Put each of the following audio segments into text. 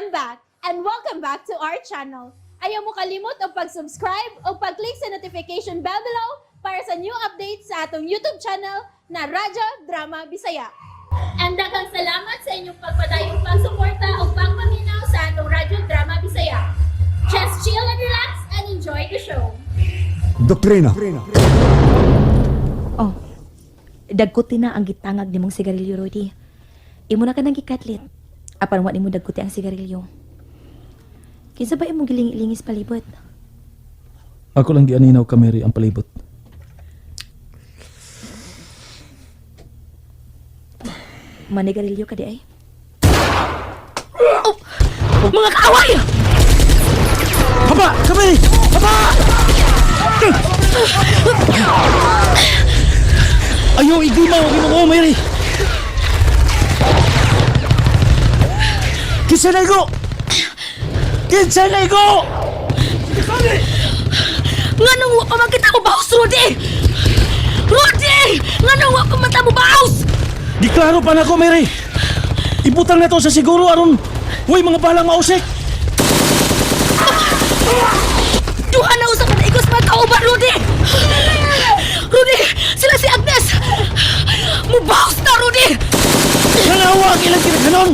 I'm back and welcome back to our channel. Ayaw mo kalimot og pag-subscribe o pag-click sa notification bell below para sa new updates sa atong YouTube channel na Radyo Drama Bisaya. And daghang salamat sa inyong pagpadayong pagsuporta o pagpaminaw sa atong Radyo Drama Bisaya. Just chill and relax and enjoy the show. Doktrina. Oh, dagkuti na ang gitangag nimong sigarilyo, Rudy. Imo na ka nang gikatlit. Apan wa nimo dagkuti ang sigarilyo. Kinsa ba imong gilingi-lingis palibot? Ako lang gianinaw ka, Mary, ang palibot. Manigarilyo ka di ay? Oh! Mga kaaway! Haba! Kami! Haba! Ayaw, igimaw ang imong Mary! Kinsa na igo? Kinsa na igo? Nganong wa pa man kita mobaos, Rudy? Rudy! Nganong wa pa man ta mobaos? Giklaro pa nako, Mary! Ibutang na to sa siguro aron way mga balang mausik! Duha na usa ka naigos mga kauban, Rudy! Rudy! Sila si Agnes! Mubaos na, Rudy! Tanawa ang ilang kinaghanon!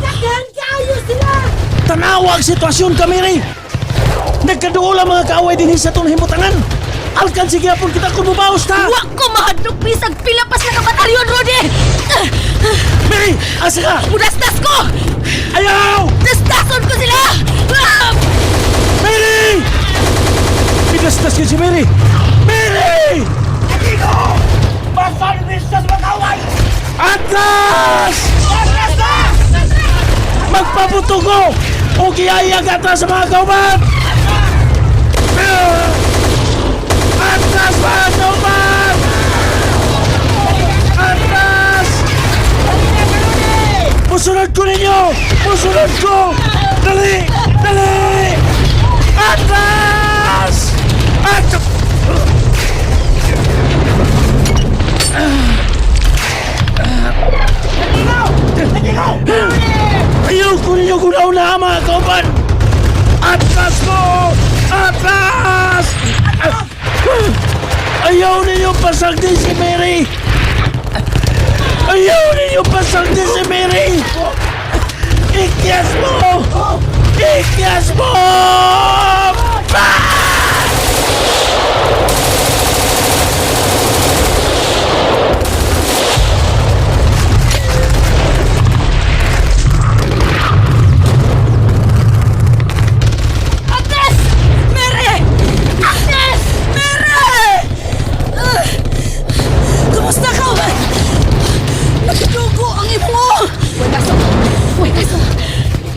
Daghan kaayo sila! Tanawa ang sitwasyon ka, Mary! Nagkaduol ang mga kaaway dinhi sa itong himutangan! Alkan sige apon kita kung mubaos ta! Wa ko mahadlok bisag pila pa sila ka batalyon, Rudy! Mary! Asa ka? Mudasdas ko! Ayaw! Dasdason ko sila! Ah! Mary! Pinastas ka si Mary! Mary! Atigo! Atras! Atras na! Magpabutugo! O giyayag atras sa mga kauban! Atras mga kauban! Atras! Musunod ko ninyo! Musunod ko! Dali! Dali! Atras! Atras! Ayaw ko ninyo kunaw na mga kauban! Atras mo! Atras! Ayaw ninyo pasagdi si Mary! Ayaw ninyo pasagdi si Mary! Ikyas mo! Ikyas mo! Ah! Agnes! Mary! Agnes! Mary! Ah! Kumusta ka, man? Nagdugo ang imo! Uy, kaso! Uy, kaso!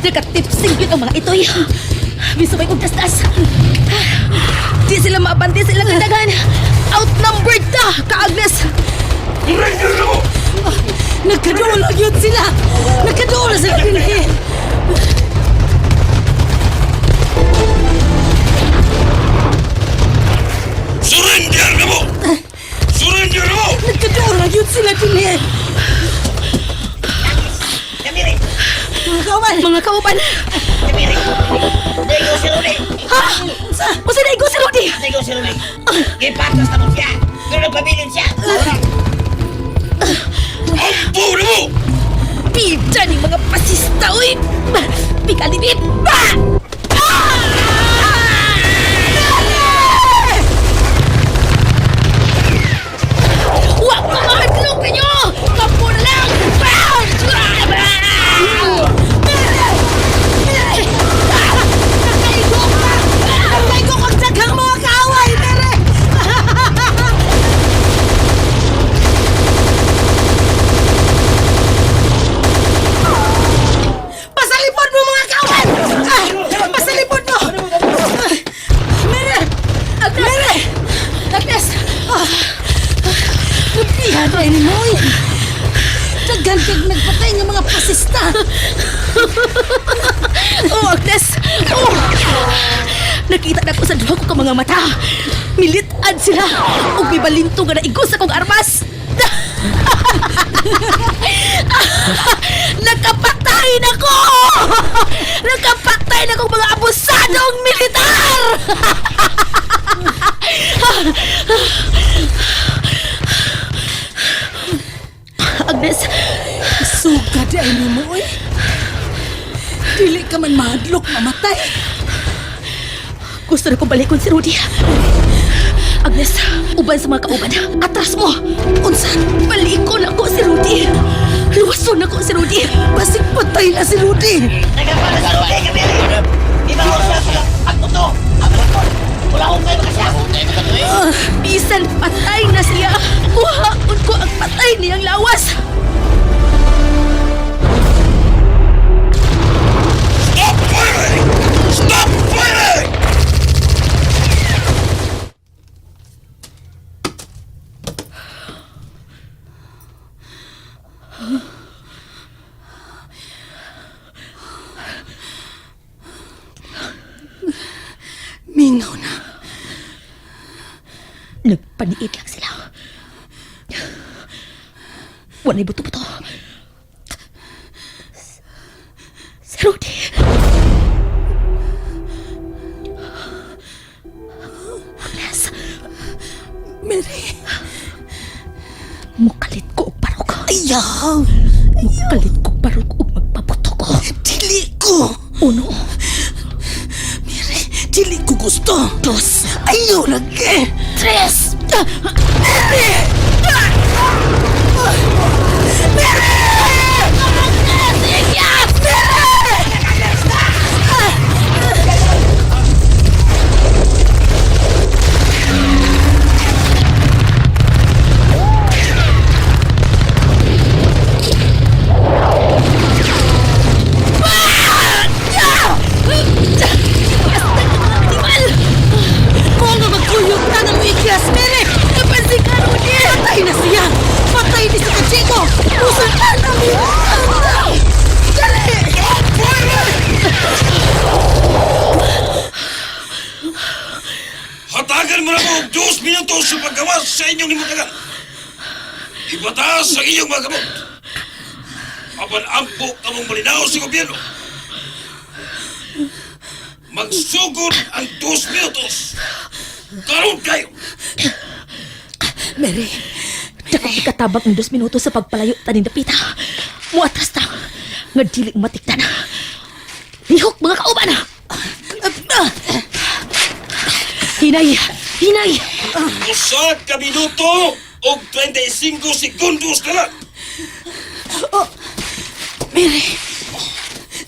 Nakatipsing yun ang mga itoy. Bisubay kong tastas. Di sila maabante sa ilang kadagan. Outnumbered ta, ka Agnes! Nagkadulo yun sila! Nagkadulo sila dinhi! Surrender na mo! Surrender na mo! Nagkadulo yun sila dinhi! Mga kauban! Mga kauban! Nego si Rudy! Ha? Usa na igo si Rudy! Nego si Rudy! Gipatos na mo siya! Pero nagpabilin siya! Ampo na mo! Pida ni mga pasista, uy! Pikalibit! Ba! Wa ko mahadlok ninyo! Kampo na lang! Nakaigo ka! Nakaigo kang daghang mga kaaway, Mere! Pasalipod mo mga kawan! Ah, pasalipod mo! Ah, Mere! Agnes! Mere! Agnes! Ah, Nabihan rin ni Moy! Daghan kag nagpatay nga mga pasista! Oh, Agnes! Oh! Nakita na ko sa duha ko ka mga mata. Militad sila. Ug may balinto nga naigos akong armas. Nakapatay na ko! Nakapatay na kong mga abusadong militar! Agnes, Sugad ay nimo oy. Dili ka man mahadlok mamatay. gusto na kong balikon si Rudy. Agnes, uban sa mga kauban. Atras mo! Unsa? Balikon ako si Rudy. Luwason ako si Rudy. Basig patay na si Rudy. Nagapala sa Rudy, Kamiri! Ibaho siya sa pagbuto! Ang motor! Wala akong kayo makasya! Bisan patay na siya. Kuhaon ko ang patay niyang lawas. Stop firing! Stop firing! Mingaw na. Nagpaniit lang sila. Wala'y buto-buto. Si Rudy. Agnes, Mary. mukalit ko og barok. Ayaw. Mukalit ko og barok ug magpaputo ko. Dili ko. Uno, Mary, dili ko gusto. dos, Ayaw lagi. tres! Animal! Kung nga magkuyog na ng ikyas, Mary. Napansin ka, Rudy! Patay na siya. Patay ni si Kachiko. Musultan ang Dali! Hatagan mo na mo og 2 minutos sa paggawas sa inyong limutangan. Ipataas ang inyong mga kamot. Apan ampo kamong malinaw sa gobyerno. Magsugod ang 2 minutos. Karon kayo. Mary, Dako ikatabang ang 2 minuto sa pagpalayo taning dapita. Muatras ta. Nga dili matikdan. Lihok mga kauban. Hinay! Hinay! 1 ka minuto og 35 segundos na lang. Mary.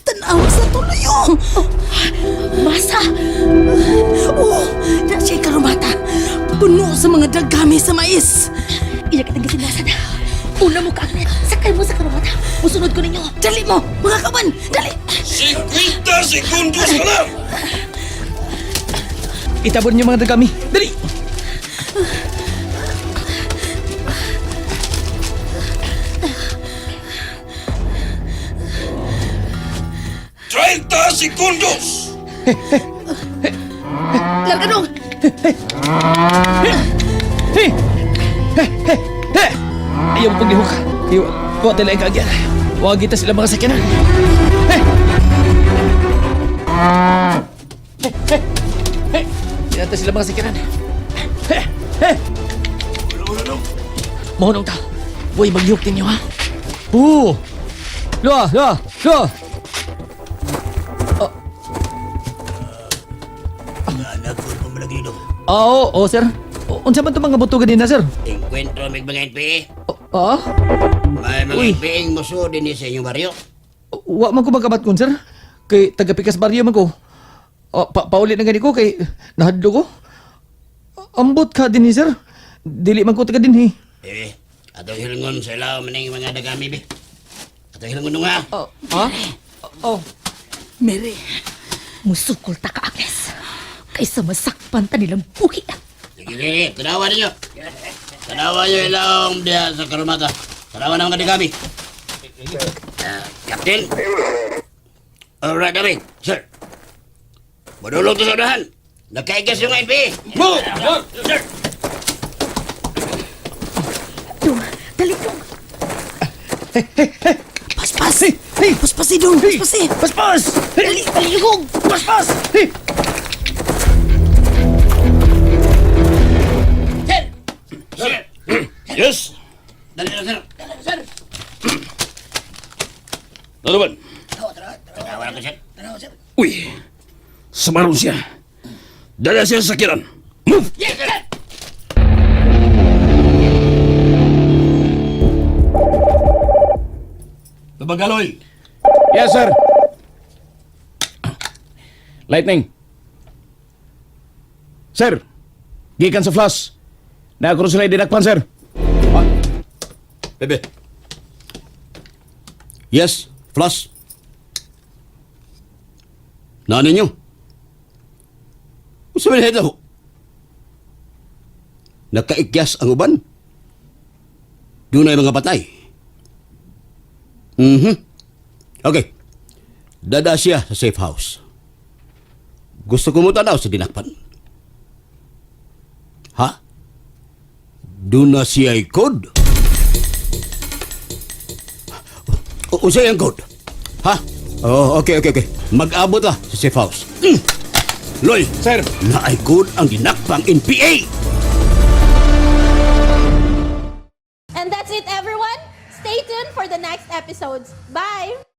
Tanawa sa tulayo. Masa! Oh, na siya'y karumata. Puno sa mga dagami sa mais. Iya kitang gisinasan. Una mo ka, Agnes. Sakay mo sa karumata. Musunod ko ninyo. Dali mo, mga kawan! Dali! 50 segundos na lang. Itabon niyo mga dagami. Dali! 30 segundos. Larga dong! Hey! Hey! Hey! Hey! Ayaw mo paglihok. Ayaw. Wa tila ikagyan. Wa kita sila mga sakyanan. Hey! Hey! Hey! Hey! Dinata sila mga sakyanan. Hey! Hey! Mohonong ta. Buhay maglihok ninyo ha. Oo! Lua! Lua! Lua! Oo, oh, sir. Unsa man to mga buto ganina, sir? Enkwentro mig mga NPA. Oo? May mga Uy. NPA ang muso din sa inyong baryo. Wa man ko magkabat kun, sir. Kay taga Pikas Barrio man ko. O, pauli na gani ko kay nahadlo ko. Ambot ka din ni sir. Dili man ko taga dinhi. Eh, atong hilingon sa ilaw maning mga dagami be. Atong hilingon nga. Oh, ha? Oh. Mary, Musukol ta ka, Agnes. Kaysa masakpan ta nilang buhi. Sige, sige, tanawa ninyo. Tanawa niyo ilaw diha sa karumata. Tanawa na mga dagami. Captain. Alright, David. Sir. Madulog to sa unahan. Nakaigas yung NPA. Move! Move! Sir! Dong, dali dong. Paspas! Hey! Hey! Paspasi dong! Hey! Paspasi! Paspas! Hey! Dali, palihog! Paspas! Hey! Sir! Sir! Yes? Dali na, sir. Dali na, sir. Ano ba? Tanawa ko, sir. Tanawa, sir. Uy! Samaron siya. Dala siya sa sakiran. Move! Yes, sir! Babagaloy! Yes, sir. Lightning. Sir, gikan sa flash. Naakaroon sila dinakpan, sir. Bebe. Yes, flash. Naan ninyo? Unsa man ito? Nakaikyas ang uban. Dunay mga patay. Okay. Dada siya sa safe house. Gusto ko mo tanaw sa dinakpan. Ha? Doon na siya code? Unsay ang code? Ha? Oh, okay. Mag-abot lah sa safe house. Loy, Sir. naay code ang dinakpang NPA. And that's it, everyone. Stay tuned for the next episodes. Bye!